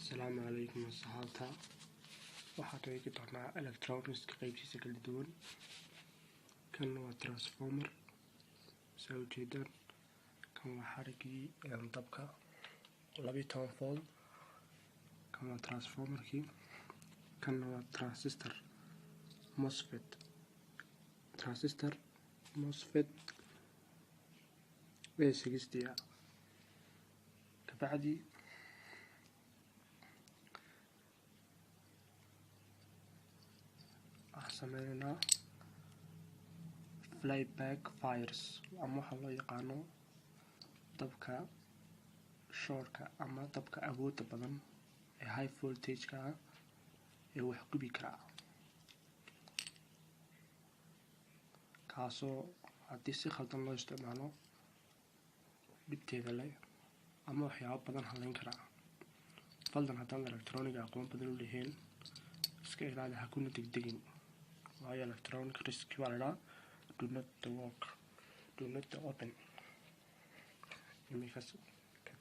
Asalaamu calaykum asxaabta. Waxaan eegi doonaa electronics qaybtiisa kala duwan. Kan waa transformer, saa ujeedaan. Kan waa xarigii dabka 12 volt. Kan waa transformerkii. Kan waa transistor MOSFET, transistor MOSFET A60. Kabacdi waxaan sameyneynaa flyback fires ama waxaa loo yaqaano dabka shoorka ama dabka awoodda badan ee high voltage-ka ah ee wax gubi kara, kaasoo haddii si khaldan loo isticmaalo dhibteeda leh ama waxyaabo badan haleyn kara. Fadlan, haddaan electronic aqoon badan u lahayn, iska ilaali, ha kuna degdegin, waayo electronic risk baa la idhaha. Do not the work, do not the open. Iminkaas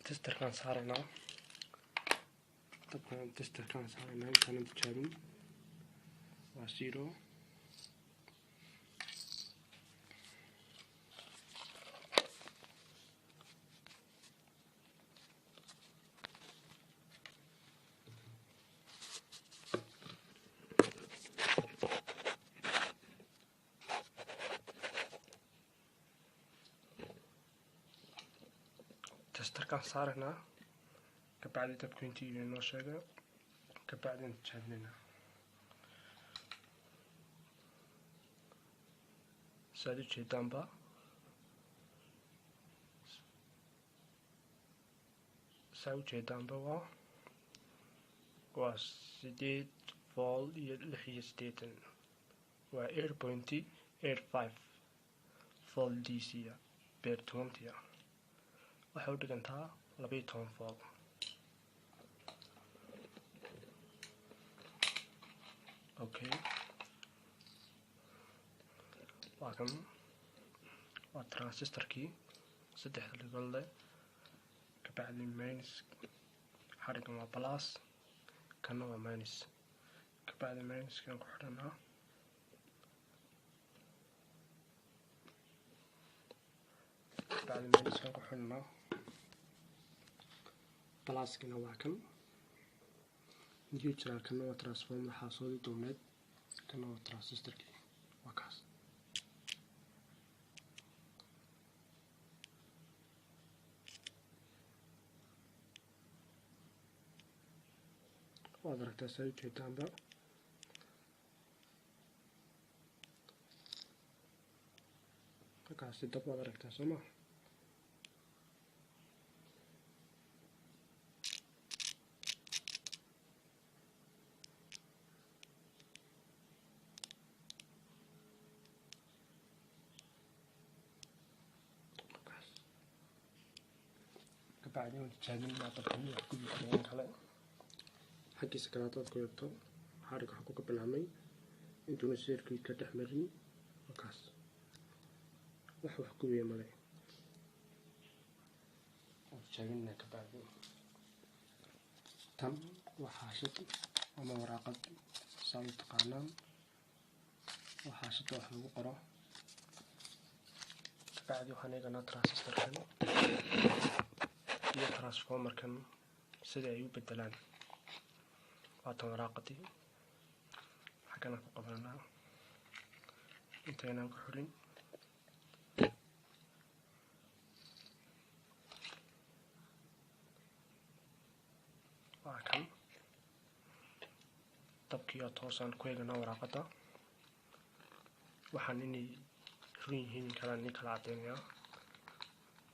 testerkaan saaraynaa, dabkan testerkaan saaraynaa intaanan tijaabin. Waa 0. Testerkaan saaraynaa, kabacdi dabku intii inoo sheega, kabacdi tijaabinaynaa. Saad u jeedaanba, saa u jeedaanba, waa 8 volt iyo 86, waa 8.85 volt DC per 20. Waxay u dhigantaa 12 volt. Okay, waa kan, waa transistorkii saddexda lugood leh. Kabacdi minus, xarigan waa plus, kana waa minus. Kabacdi minuskan ku xidhanaa, kabacdi minuskan ku xidhanaa, pluskina waa kan neutral. Kana waa transformer xaasoodii duubneed, kana waa transistorkii, waa kaas. Waad aragtaa, saa u jeedaanba. Halkaasi dab waad aragtaa, soo ma? Kabacdi waan tijaabinaa dabkan wax gubi kareen kale. Xaggiisa kale hadaad ku eegto, xariga waxaa ku bilaabmay intuuna circuit ka dhex marin. Halkaas wax gubiya male. Waan tijaabinaa. Kabacdi tan waa xaashad ama waraaqad, saa u taqaanaan, waa xaashada wax lagu qoro. Kabacdi waxaan eeganaa transistorkan iyo transformerkan sida ay u bedelaan. Waatan waraaqadii, xaggana ku qabananaa intaynaan ku xidhin. Waa kan dabkii oo toosaan ku eeganaa waraaqada. Waxaan inay run yihiin in kalaan nin kala cadeynayaa.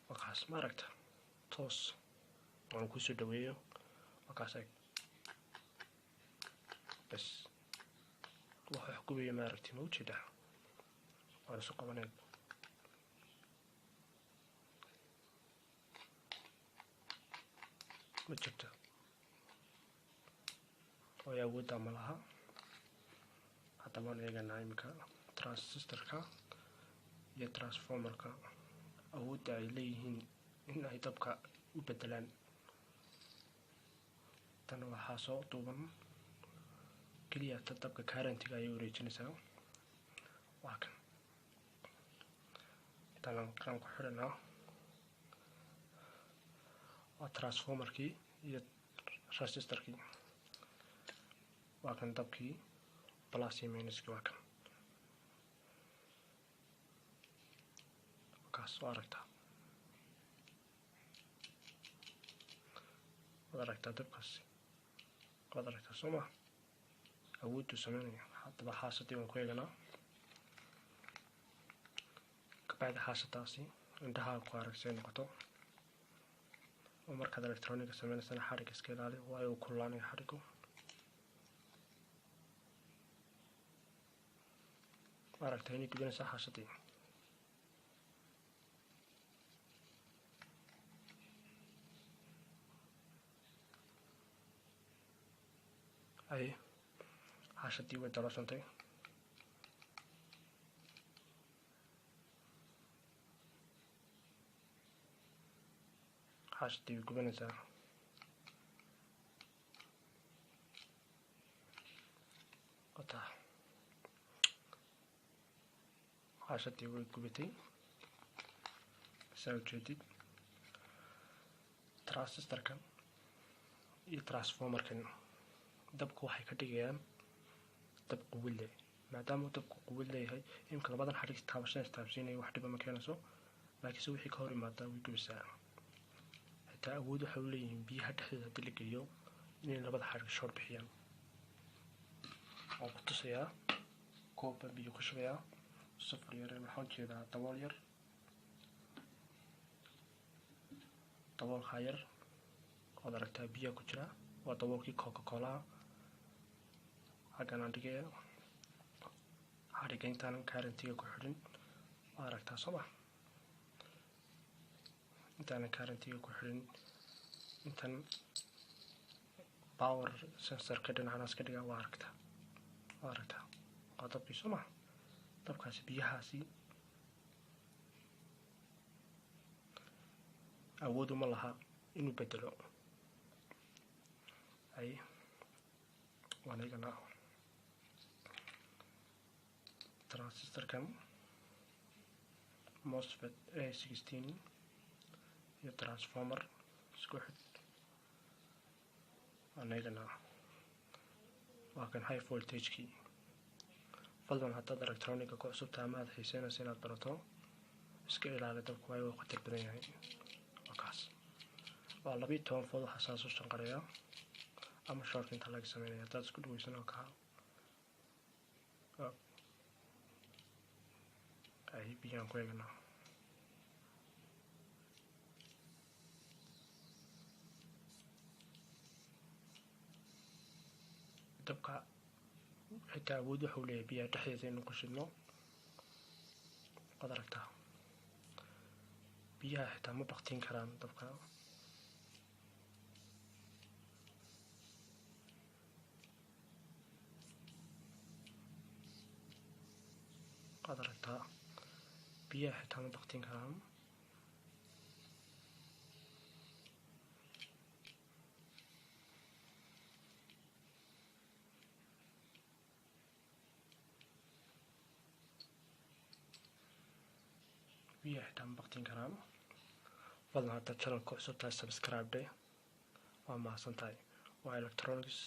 Waa kaas, ma aragta? Toos aan kusoo dhaweeyo, waa kaas. Eg bas, wax gubaya ma aragti? Ma ujeedaa? Waan isu qabanay. Ma jirto, waayo awooddaa ma laha. Haddaba waan eeganaa iminka transistorka iyo transformerka awoodda ay leeyihiin in ay dabka u bedelaan. Tan waxaa soo duuban keliya ta dabka currentiga ayay wareejinaysaa. Waa kan tan kan ku xidhanaa, waa transformerkii iyo resistorkii. Waa kan dabkii plus iyo minuskii, waa kan kaas. Waa aragtaa, waad aragtaa dabkaasi, waad aragtaa soo ma awoodduu sameynaya. Haddaba xaasadii waan ku eeganaa. Kabacdi xaasadaasi indhaha ku aragsay noqoto. Oo markaad electroniga sameynaysana xadhigga iska ilaali, waayo uu kululaanaya xadhiggu. Ma aragtaa inay gubanaysaa xaashadii? Ay, xaashadii way daloosantay. Xaashadii way gubanaysaa. Wata, xaashadii way gubatay, saa ujeedid. Transistorkan iyo transformerkan dabku waxay ka dhigayaan dab quwad leh. Maadaama uu dabku quwad leeyahay, imika labadan xadhig taabashada istaabsiinaya wax dhiba ma keenayso, laakiinse wixii ka hor imaadaa way gubaysaa. Xitaa awood waxay u leeyihiin biyaha dhexdooda haddii la geliyo inay labada xadhig short bixiyaan. Waan ku tusayaa. Koob baan biyo ku shubayaa, sufur yar, waxaan ujeedaa dabool yar, daboolkaa yar waad aragtaa, biyaha ku jira waa daboolkii Coca Colaha. Xaggan aan dhigaya xadhigga intaanan currentiga ku xidhin, waa aragtaa soo ma? Intaanan currentiga ku xidhin, intan power sensorka dhinacanaas ka dhigaa. Waa aragtaa, waa aragtaa, waa dabkii soo ma? Dabkaasi biyahaasi awood uma laha inuu bedelo. Ay, waan eeganaa transistorkan MOSFET A16 iyo transformer isku xid. Waan eeganaa, waa kan high voltagekii. Fadlan haddaad electronica ku cusubtahay ama aad xiiseynayso inaad barato, iska ilaali dabka, waayo wuu khatar badan yahay. Waa kaas, waa 12 volt. Waxaa saas u shanqarayaa ama short inta laga sameynaya haddaad isku dhaweysan oo kaa ay biyaan ku eeganaa. Dabka xitaa awood waxuu leeyahay biyaha dhexdeeda inuu ku shidno. Waad aragtaa, biyaha xitaa ma baktiin karaan dabka. Waad aragtaa, biyaha xitaa ma baktiin karaan. Biyaha xitaa ma baktiin karaan. Fadlan haddaad channelka cusub tahay, subscribe dheh. Waa mahadsan tahay. Waa electronics.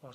Waa